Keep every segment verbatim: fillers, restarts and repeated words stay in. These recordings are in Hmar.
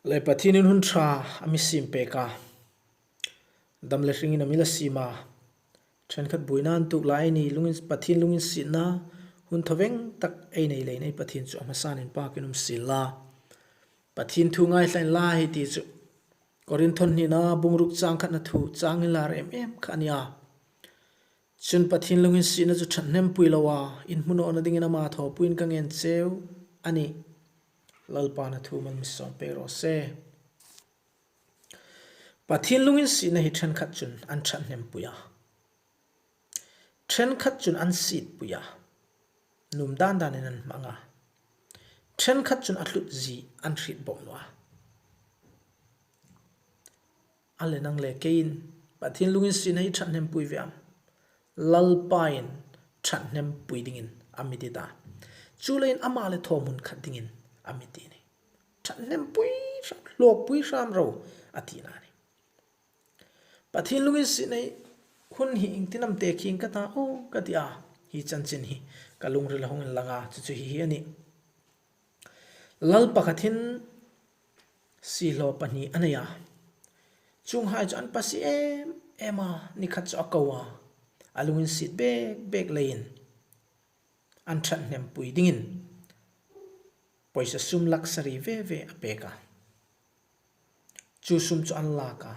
Le Pathienin hun ṭha a mi siem pek a, dam le hringin a mi la siem a. Ṭhenkhat buoina intuok lai ei nei, lungin, Pathien lunginsietna hun thoveng tak ei nei leiin ei Pathien chu a hmasan inpakin um sien la. Pathien thu ngaithlain la ei ti chu Korinth hnina bung ruk chang khatna thu chang inlar em em kha a nih a. Chun Pathien lunginsietna chu ṭhathnem pui loa inhmu nawna dingin ama thawpuiin ka ngen cheu a nih. Lalpan a thu mal mi sawm pek raw se. Pathien lunginsietna hi ṭhenkhat chun an ṭhathnem pui a. Ṭhenkhat chun an siet pui a. Nuom dan danin an hmang a. Ṭhenkhat chun a thlutzie an hriet bawk naw a. A le nang le keiin Pathien lunginsietna hi ṭhathnem pui ve am? Lalpain ṭhathnem pui dingin a mi ti ta. Chuleiin ama le thawmhmun khat dingin a mi ti a nih. Ṭhathnem pui hram, hlawkpui hram ro a tina a nih. Pathien lunginsietna hun hi iengtin am te khing ka ta aw ka ti a. Hi chanchin hi ka lungrila hung inlang a, chu chu hi hi a nih. Lal pakhatin siehlaw pahni a nei a. Chuonghai chu an pasie em em a, ni khat chu a ko a. A lunginsiet bek bek leiin an ṭhathnem pui dingin pawisa sum lak sari ve ve a pek a. Chu sum chu an lak a.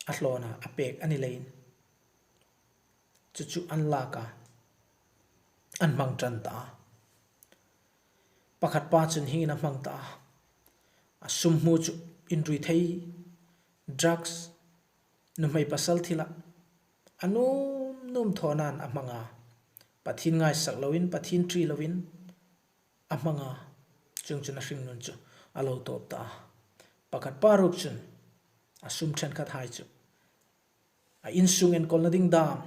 A hlawna a pek a ni leiin chu chu an lak a, an hmang ṭan ta a. Pakhat pa chun hieng hin a hmang ta a. A sum hmu chu inrui thei, drugs, nuhmei pasal thila a nuom nuom thawnain a hmang a. Pathien ngaisak loin, Pathien ṭi loin a hmang a. Chuongchun a hringnun chu a lo tawp ta a. Pakhat pa ruok chun a sum ṭhenkhathai chu a insung enkawlna ding dam,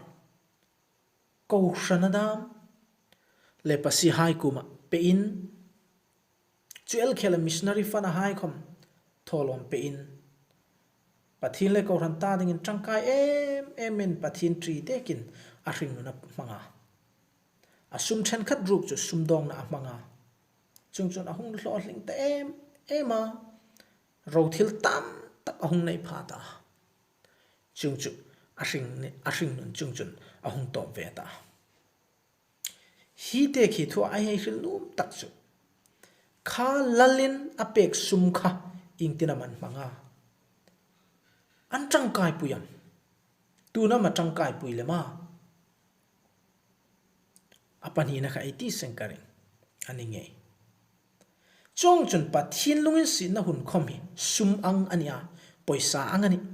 kohrana dam, le pasiehai kuoma pein, chu el khela missionary fund-a hai khawm thawlawm pein, Pathien le kohran ta dingin ṭangkai em emin Pathien ṭi tekin a hringnun a hmang a. A sum ṭhenkhat ruok chu sumdawngna a hmang a. Chuongchun a hung hlawtling ta em em a. Ro thil tam tak a hung nei pha ta. Chuong chu a hring, a hringnun chuongchun a hung tawp ve ta. Hi te khi thu a hei hril nuom tak chu, kha lalin a pek sum kha iengtin am an hmang a? An ṭangkai pui am? Tu'n am a ṭangkai pui lem a? A pahnina kha ei ti seng ka ring. A ni ngei. Chuongchun Pathien lunginsietna hun khawm hi sum ang a ni a, pawisa ang a nih.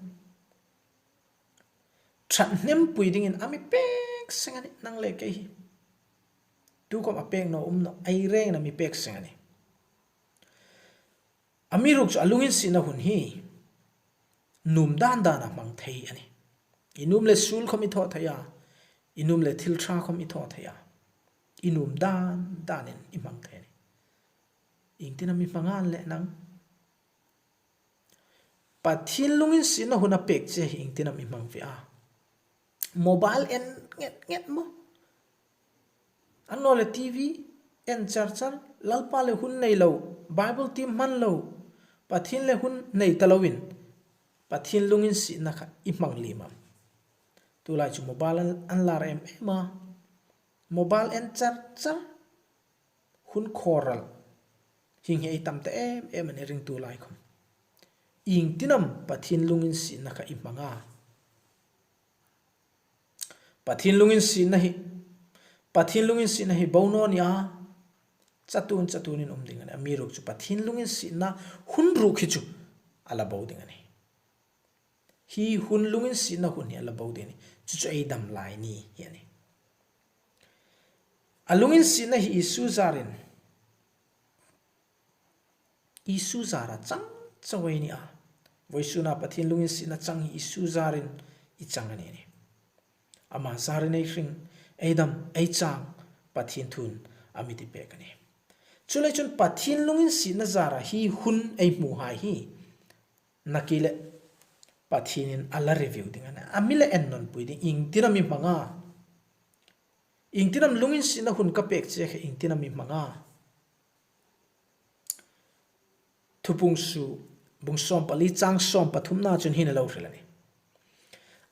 Ṭhathnem pui dingin a mi pek seng a nih, nang le kei hi. Tu khawm a pek naw um naw, ei rengin a mi pek seng a nih. Amiruokchu a lunginsietna hun hi nuom dan danin a hmang thei a nih. I nuom le suol khawm i thaw thei a, i nuom le thil ṭha khawm i thaw thei a, i nuom dan danin i hmang thei a nih. Iengtin am i hmang a le nang? Pathien lunginsietna hun a pek che hi iengtin am i hmang ve a? Mobile en nget nget maw? Annawleh T V en char char, Lalpa le hun nei lo, Bible tiem hman lo, Pathien le hun nei ta loin, Pathien lunginsietna kha i hmang liem am? Tulai chu mobile an, an lar em em a. Mobile en char char, hun khawral. Hieng hi ei tam ta em em a ni ring tulai khawm. Iengtin am Pathien lunginsietna kha i hmang a? Pathien lunginsietna hi, Pathien lunginsietna hi bo naw ni a. Chatuon chatuonin um ding a nih. Amiruokchu Pathien lunginsietna hun ruok hi chu a la bo ding a nih. Hi hun lunginsietna hun hi a la bo ding a nih. Chu chu ei dam lai ni hi a nih. A lunginsietna hi Isu zarin, Isu zara chang chau ei ni a. Vawisuna Pathien lunginsietna chang hi Isu zarin i chang a ni nih. Ama zarin ei hring, ei dam, ei chang, Pathien thu'n a mi ti pek a nih. Chuleiin chun Pathien lunginsietna zara hi hun ei hmuhai hi, nakie le Pathienin a la review ding a nih. A mi la en nawn pui ding, iengtin am i hmang a? Iengtin am lunginsietna hun ka pek che kha iengtin am i hmang a? Thupuongsuok bung sawmpali chang sawmpathumna chun hin a lo hril a nih.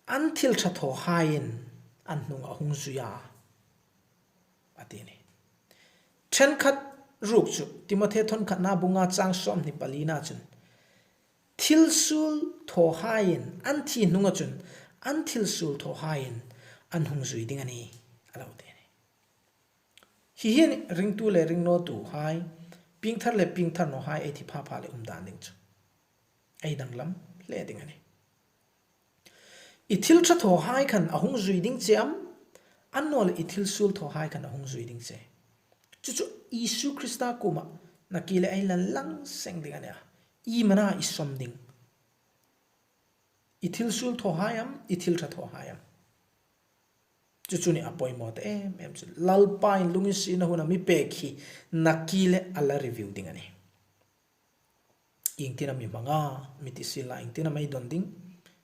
An thil ṭha thawhaiin an hnung a hung zui a, a ti a nih. Ṭhenkhat ruok chu Timothe thawnkhatna bung nga chang sawmhni palina chun thil suol thawhaiin an thi hnunga chun an thil suol thawhaiin an hung zui ding a nih, a lo ti a nih. Hi hi a nih, ringtu le ringnawtuhai, piengthar le piengthar nawhai ei thi pha pha le um dan ding chu. Ei danglam hle ding a nih. I thil ṭha thawhai khan a hung zui ding che am, annawleh i thil suol thawhai khan a hung zui ding che. Chu chu Isu Krista kuoma nakie le ei la lang seng ding a nih a. Iem a na i sawm ding? I thil suol thawhai am, i thil ṭha thawhai am? Chu chu a nih a poimaw ta em em chu. Lalpain lunginsietna hun a mi pek hi nakie le a la review ding a nih. Iengtin am i hmang a, mi ti sien la, iengtin am ei don ding?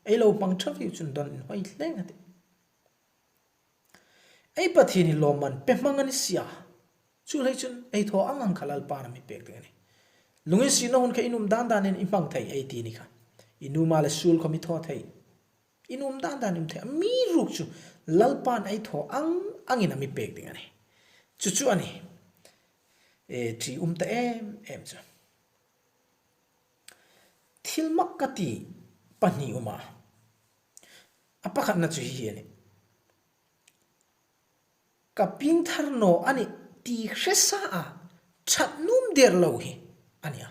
Ei lo hmang ṭha vieu chun don inhawi hle a tih. Ei Pathien hi lawmman pe hmang a ni si a. Chuleiin chun ei thaw ang ang kha Lalpan a mi pek ding a nih. Lunginsietna hun kha i nuom dan danin i hmang thei ei ti ni kha. I nuom a le suol khom i thaw thei. I nuom dan dan i um thei. Amiruokchu Lalpan ei thaw ang angin a mi pek ding a nih. Chu chu a nih. E, ṭi um ta em em chu. Thil mak ka ti pahni um a. A pakhatna chu hi hi a nih. Ka piengthar naw a nih ti hre sa a, ṭhat nuom der lo hi a nih a.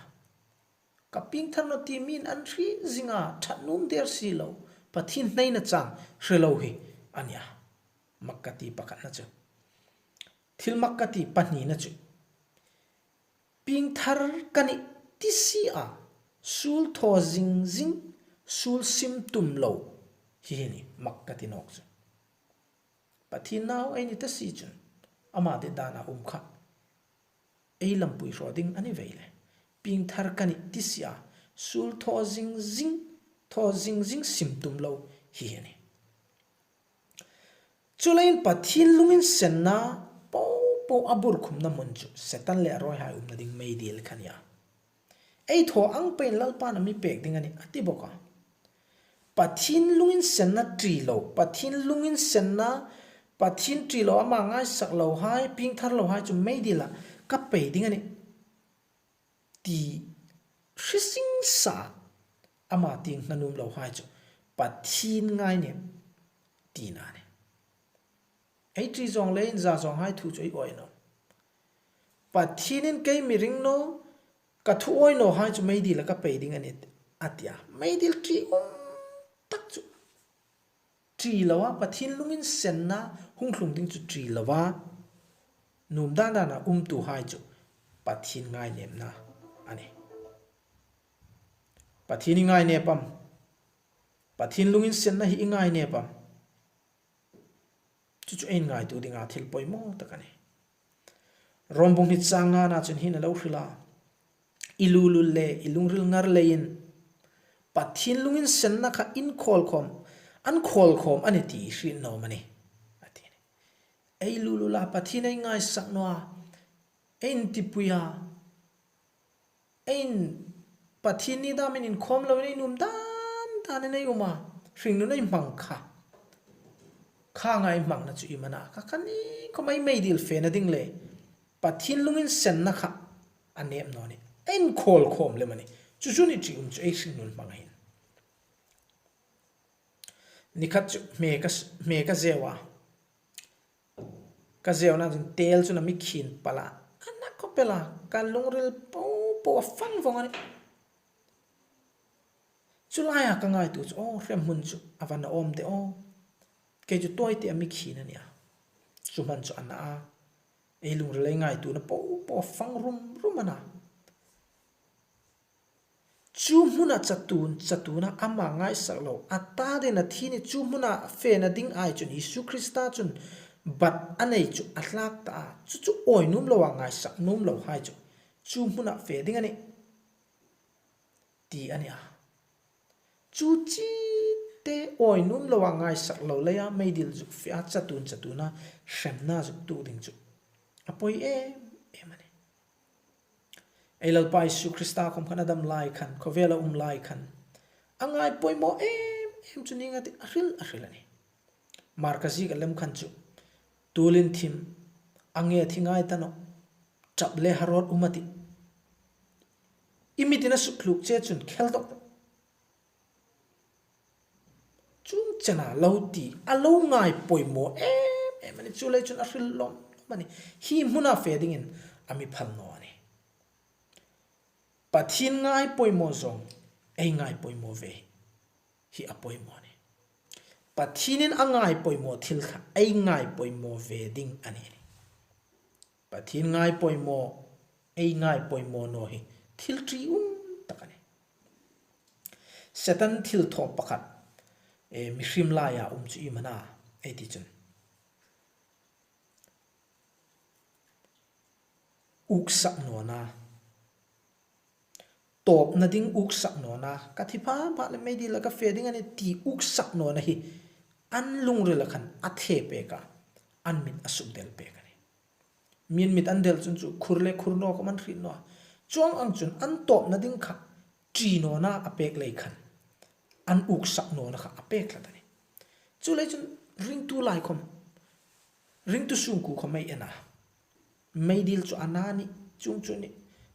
Ka piengthar naw ti mi'n an hriet zing a, ṭhat nuom der si lo, Pathien hneina chang hre lo hi a nih a. Mak ka ti pakhatna chu. Thil mak ka ti pahnina chu. Piengthar ka nih ti si a, suol thaw zing zing, suol sim tum lo hi hi a nih, mak ka ti nawk chu. Pathien nau ei ni ta si chun, ama dit dana um kha ei lampui hraw ding a ni ve le. Piengthar ka nih ti si a, suol thaw zing zing, thaw zing zing, sim tum lo hi hi a nih. Chuleiin Pathien lunginsenna po po a bur khumna hmun chu Setan le a rawihai umna ding meidil kha a nih a. Ei thaw ang peiin Lalpan a mi pek ding a nih a ti bawk a. Pathien lunginsenna ṭi lo, Pathien lunginsenna, Pathien ṭi lo, ama ngaisak lohai, piengthar lohai chu meidila ka pei ding a nih ti hre zing sa, ama tieng hna nuom lohai chu Pathien ngainem tina a nih. Ei ṭi zawng le inza zawnghai thu chu ei awi naw. Pathienin kei mi ring naw, ka thu awi nawhai chu meidila ka pei ding a nih a ti a. Meidil ṭi um tak chu. Ṭi lo a, Pathien lunginsenna hung tlung ding chu ṭi lo a, nuom dan dana umtuhai chu Pathien ngainemna a nih. Pathien i ngainep am? Pathien lunginsenna hi i ngainep am? Chu chu ei ngaituo dinga thil poimaw tak a nih. Rom bung hni chang ngana chun hin a lo hril a. I lu lul le, i lungril ngar leiin Pathien lunginsenna kha in khawl khawm, an khawl khawm a nih ti i hriet naw am a nih, a ti a nih. Ei lu lul a, Pathien ei ngaisak naw a, ei intipui a, ei in Pathien ni damin inkhawm loin ei nuom dan danin ei um a, hringnun ei hmang kha. Kha ngai hmangna chu iem a na, kha kha ni khawm ei meidil fena ding le Pathien lunginsenna kha a nep naw a nih. Ei inkhawl khawm lem a nih. Chu chu a nih ṭi um chu ei hringnun hmang hin. Ni khat chu hme ka, hme ka zeu a. Ka zeuna chun tel chun a mi khin pal a. A na khawp el a, ka lungril po po a fang vawng a nih. Chu laia ka ngaituo chu, aw, hremhmun chu a va na awm de aw. Kei chu tawi te a mi khin a nih a. Chu hman chu a na a. Ei lungril ei ngaituona po po a fang rum rum a na. Chu hmuna chatuon, chatuona ama ngaisak lo, a ta dena thi ni chu hmuna fena ding ai chun Isu Krista chun bat a nei chu a hlak ta a, chu chu awi nuom loa ngaisak nuom lohai chu, chu hmuna fe ding a nih, ti a nih a. Chu chite awi nuom loa ngaisak lo leia meidil zuk fea chatuon chatuona hremna zuk tuok ding chu a poi em em a nih. Ei Lalpa Isu Krista khom khan a dam lai khan, khawvela um lai khan, a ngai poimaw em em chu ning a tih a hril a hril a nih. Marka ziek a lem khan chu, tulin thim, a nge thi ngai ta nawh, ṭap le harot um a tih. I mitin a suk hluk che chun khel dawk rawh. Chung chena lo ti, a lo ngai poimaw em em a nih, chuleiin chun a hril lawm lawm a nih. Hi hmuna fe dingin a mi phal naw a nih. Pathien ngai poimaw zawng, ei ngai poimaw ve hi a poimaw a nih. Pathienin a ngai poimaw thil kha ei ngai poimaw ve ding a nih. Pathien ngai poimaw, ei ngai poimaw naw hi thil ṭium tak a nih. Setan thil thaw pakhat, e, mihriem laia um chu iem a na, ei ti chun, uksak nawna, tawpna ding uksak nawna, ka thi pha pha le meidil a ka fe ding a nih ti uksak nawna hi an lungrila khan a the pek a, an mit a suk del pek a nih. Mi'n mit an del chun chu khur le khur naw khom an hriet naw a. Chuong ang chun an tawpna ding kha ṭi nawna a pek lei khan an uksak nawna kha a pek tlat a nih. Chuleiin chun ringtu lai khom, ringtu sungkuo khom ei en a, meidil chu a na ni, chuong chu ni,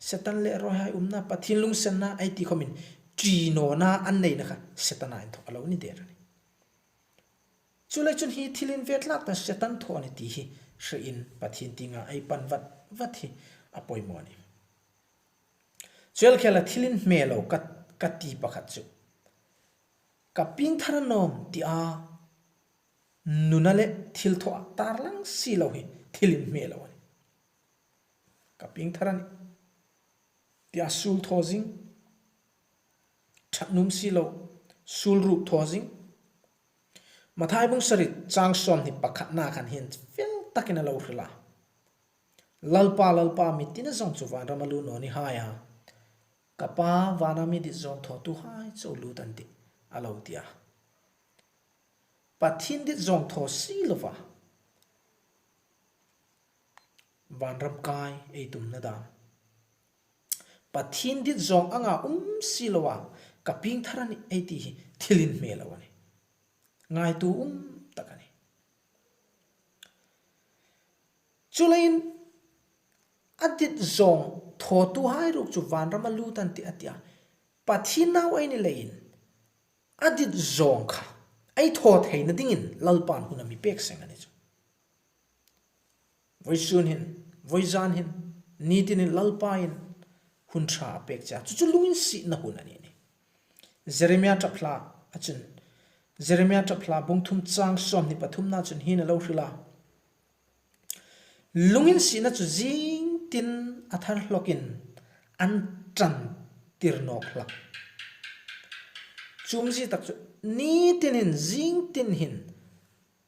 Setan le ruoihai umna, Pathien lunginsenna ei ti khomin ṭi nawna an neina kha Setana inthawk a lo ni der a nih. Chuleiin chun hi thil invetlakna Setan thaw a nih ti hi hrein Pathien tienga ei pan vat vat hi a poimaw a nih. Chuong khela thil inhme lo ka, ka ti pakhat chu, ka piengthar a nawm tia nuna le thil thawa tarlang si lo hi thil inhme lo a nih. Ka piengthar a nih tia suol thaw zing, ṭhat nuom si lo, suol ruk thaw zing. Mathai bung sari chang sawmhni pakhatna khan hin fel takin a lo hril a, Lalpa, Lalpa, mi tina zawng chu vanrama lut naw ni hai a, ka Pa vana mi dit zawng thawtuhai chau lut an tih, a lo ti a. Pathien dit zawng thaw si lova vanram kai ei tumna dam, Pathien dit zawng anga um si loa ka piengthar a nih ei ti hi thil inhme lo a nih. Ngaituo um tak a nih. Chuleiin a dit zawng thawtuhai ruk chu vanrama lut an tih a ti a. Pathien nau ei ni leiin a dit zawng kha ei thaw theina dingin Lalpan hun a mi pek seng a ni chu. Vawisun hin, vawizan hin, ni tinin Lalpain hun ṭha a pek che a. Chu chu lunginsietna hun a ni a nih. Jeremia ṭap hla a chun, Jeremia ṭap hla bung thum chang sawmhni pathumna chun hieng hin a lo hril a, lunginsietna chu zing tin a thar hlokin an ṭan tir nawk hlak. Chu umzie tak chu ni tinin zing tin hin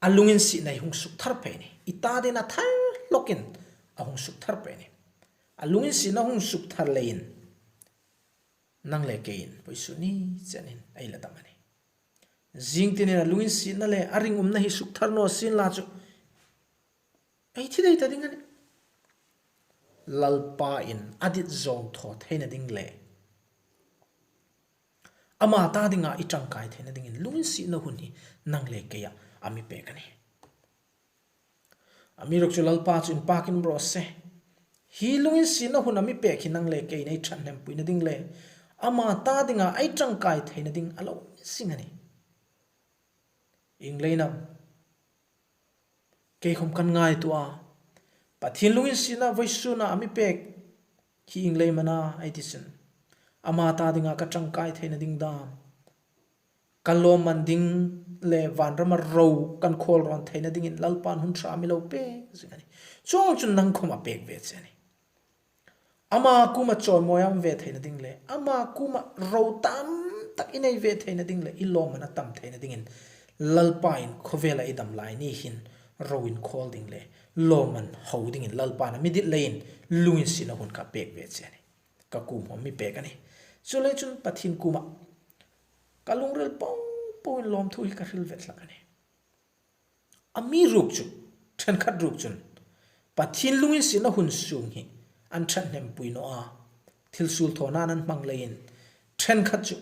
a lunginsietna hi hung suk thar pei a nih. I ta dingin a thar hlokin a hung suk thar pei a nih. A lunginsietna hung suk thar leiin nang le keiin vawisun ni chenin ei la dam a nih. Zing tinin a lunginsietna le a ringumna hi suk thar naw sien la chu ei thi dai ta ding a nih. Lalpain a dit zawng thaw theina ding le ama ta dinga i ṭangkai theina dingin lunginsietna hun hi nang le keia a mi pek a nih. Amiruokchu Lalpa chu inpakin um raw se. Hi lunginsietna hun a mi pek hi nang le keiin ei ṭhathnempuina ding le ama ta dinga ei ṭangkai theina ding a lo ni zing a nih. Ieng leiin am? Kei khom kan ngaituo a, Pathien lunginsietna vawisuna a mi pek hi ieng leiin am a na ei ti chun, ama ta dinga ka ṭangkai theina ding dam, ka lawmman ding le vanrama ro kan khawl rawn theina dingin Lalpan hun ṭha a mi lo pek zing a nih. Chuong chun nang khom a pek ve che a nih. Ama kuoma chawimawi a um ve theina ding le ama kuoma ro tam tak i nei ve theina ding le i lawmman a tam theina dingin Lalpain khawvela i dam lai ni hin ro inkhawl ding le lawmman ho dingin Lalpan a mi dit leiin lunginsietna hun kha pek ve che a nih. Ka kuom khom mi pek a nih. Chuleiin chun Pathien kuoma ka lungril po poin lawmthu hi ka hril ve hlak a nih. Amiruokchu, ṭhenkhat ruok chun Pathien lunginsietna hun sung hi an ṭhathnempuinaw a, thil suol thawna an hmang leiin ṭhenkhat chu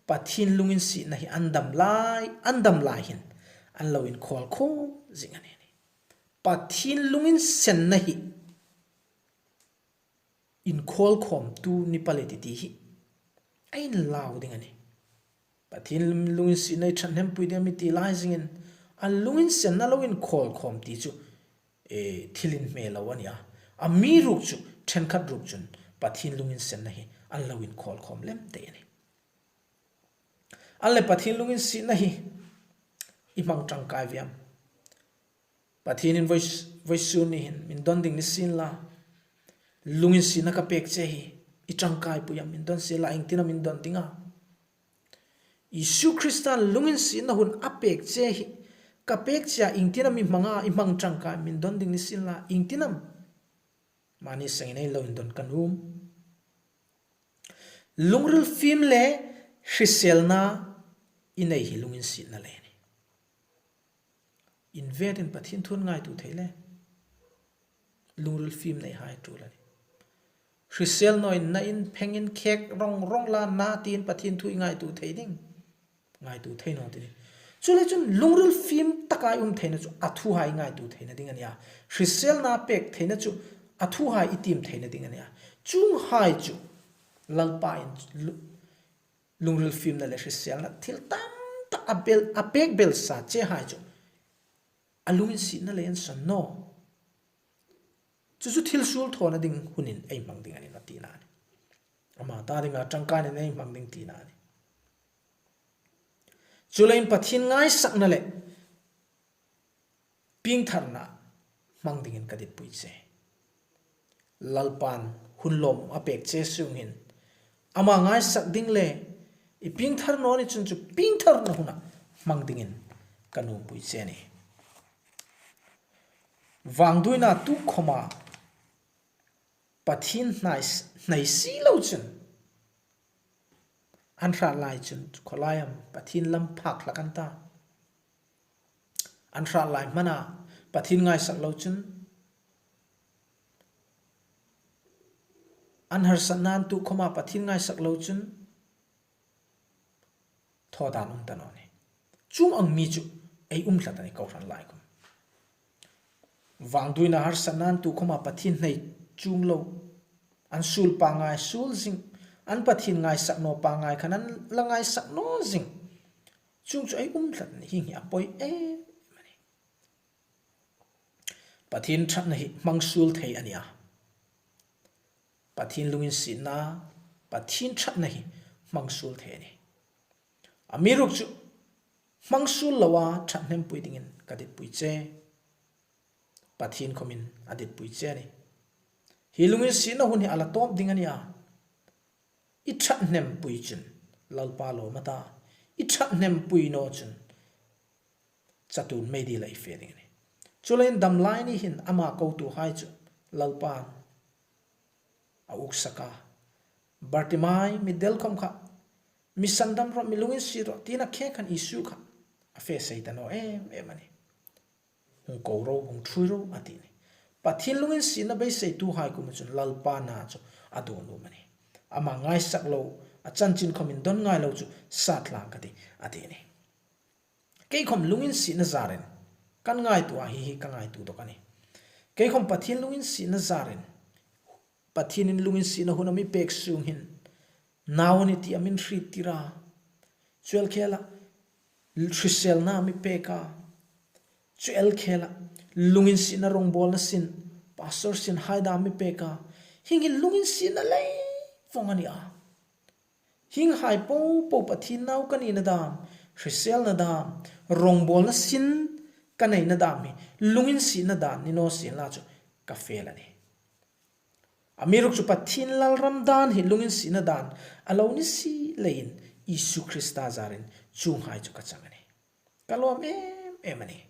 Pathien lunginsietna hi an dam lai, an dam lai hin an lo inkhawl khawm zing a nih. Pathien lunginsenna hi inkhawl khawmtu ni pali ti ti hi a inlau ding a nih. Pathien lunginsietna hi ṭhathnem pui ding a mi ti lai zingin a lunginsenna lo inkhawl khawm ti chu, e, thil inhme lo a nih a. Amiruokchu ṭhenkhat ruok chun Pathien lunginsenna hi an lo inkhawl khawm lem tei a nih. An le Pathien lunginsietna hi i hmang ṭangkai viam. Pathienin voi, voisun ni hin min don ding ni sien la. Lunginsietna ka pek che hi i ṭangkaipui am min don sien la, iengtin am min don ding a? Isu Krista lunginsietna hun a pek che hi ka pek che a, iengtin am i hmang a, i hmang ṭangkai am min don ding ni sien la, iengtin am? Mani sengin ei lo indon ka nuom. Lungril fim le hriselna i nei hi lunginsietna le a nih. Invetin Pathien thu ngaituo thei le lungril fim nei hai tu la ni. Hrisel naw inla, phengin khek rong rong la na tiin Pathien thu i ngaituo thei ding. Ngaituo thei naw ti ni. Chuleiin chun lungril fim taka i um theina chu a thuhai ngaituo theina ding a nih a. Hriselna pek theina chu a thuhai i tiem theina ding a nih a. Chuonghai chu Lalpain lu-, lungril fimna le hriselna thil tam tak a bel, a pek belsa chehai chu a lunginsietna le an san naw. Chu chu thil suol thawna ding hunin ei hmang ding a nih a tina a nih. Ama ta dinga ṭangkaiin ei hmang ding tina a nih. Chuleiin Pathien ngaisakna le piengtharna hmang dingin ka ditpui che. Lalpan hun lawm a pek che sung hin ama ngaisak ding le i piengthar naw ni chun chu piengtharna huna hmang dingin ka nuompui che a nih. Vangduoina tuok khawma Pathien hnai, hnai si lo chun, an hrat lai chun khawlai am Pathien lam phak hlak an ta. An hrat lai hmana Pathien ngaisak lo chun, an harsatna an tuok khawma Pathien ngaisak lo chun, thaw dan um ta naw ni. Chuong ang mi chu ei um tlat a nih kohran lai khawm. Vangduoina harsatna an tuok khawma Pathien hnai chuong lo. An suol pangngai suol zing. An Pathien ngaisak naw pangngai khan an la ngaisak naw zing. Chuong chu ei um tlat a nih, hieng hi a poi em em a nih. Pathien ṭhatna hi hmang suol thei a nih a. Pathien lunginsietna, Pathien ṭhatna hi hmang suol thei a nih. Amiruokchu hmang suol loa ṭhathnem pui dingin ka ditpui che. Pathien khawmin a ditpui che a nih. Hi lunginsietna hun hi a la tawp ding a nih a. I ṭhathnem pui chun Lalpa lawm a ta. I ṭhathnem pui naw chun chatuon meidil a i fe ding a nih. Chuleiin damlai ni hin ama kotuhai chu Lalpan a uksak a. Bartimai mitdel khawm kha, mi sandam rawh, mi lunginsiet rawh, tiin a khek khan Isu kha a fe sei ta naw em em a nih. Hung ko ro, hung ṭhuoi ro, a ti a nih. Pathien lunginsietna beiseituhai kuoma chun Lalpa na chu a dawn nuom a nih. Ama ngaisak lo, a chanchin khawm indon ngai lo chu sat tlang ka tih, a ti a nih. Kei khawm lunginsietna zarin kan ngaituo a, hi hi ka ngaituo dawk a nih. Kei khawm Pathien lunginsietna zarin, Pathienin lunginsietna hun a mi pek sung hin, nau a nih ti a min hriettir a. Chu el khela hriselna a mi pek a. Chu el khela lunginsietna rongbawlna sin, pastor sin hai dam a mi pek a. Hieng hi lunginsietna lei vawng a nih a. Hienghai popo Pathien nau ka nina dam, hriselna dam, rongbawlna sin ka neina dam hi lunginsietna dan ni naw sien la chu ka fel a nih. Amiruokchu Pathien lalram dan hi lunginsietna dan a lo ni si leiin Isu Krista zarin chuonghai chu ka chang a nih. Ka lawm em em a nih.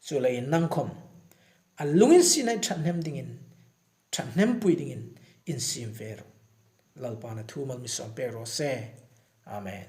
Chuleiin nang khawm a lunginsietna i ṭhathnem dingin, ṭhathnem pui dingin insiem ve rawh. Lalpan a thu mal mi sawm pek raw se. Amen.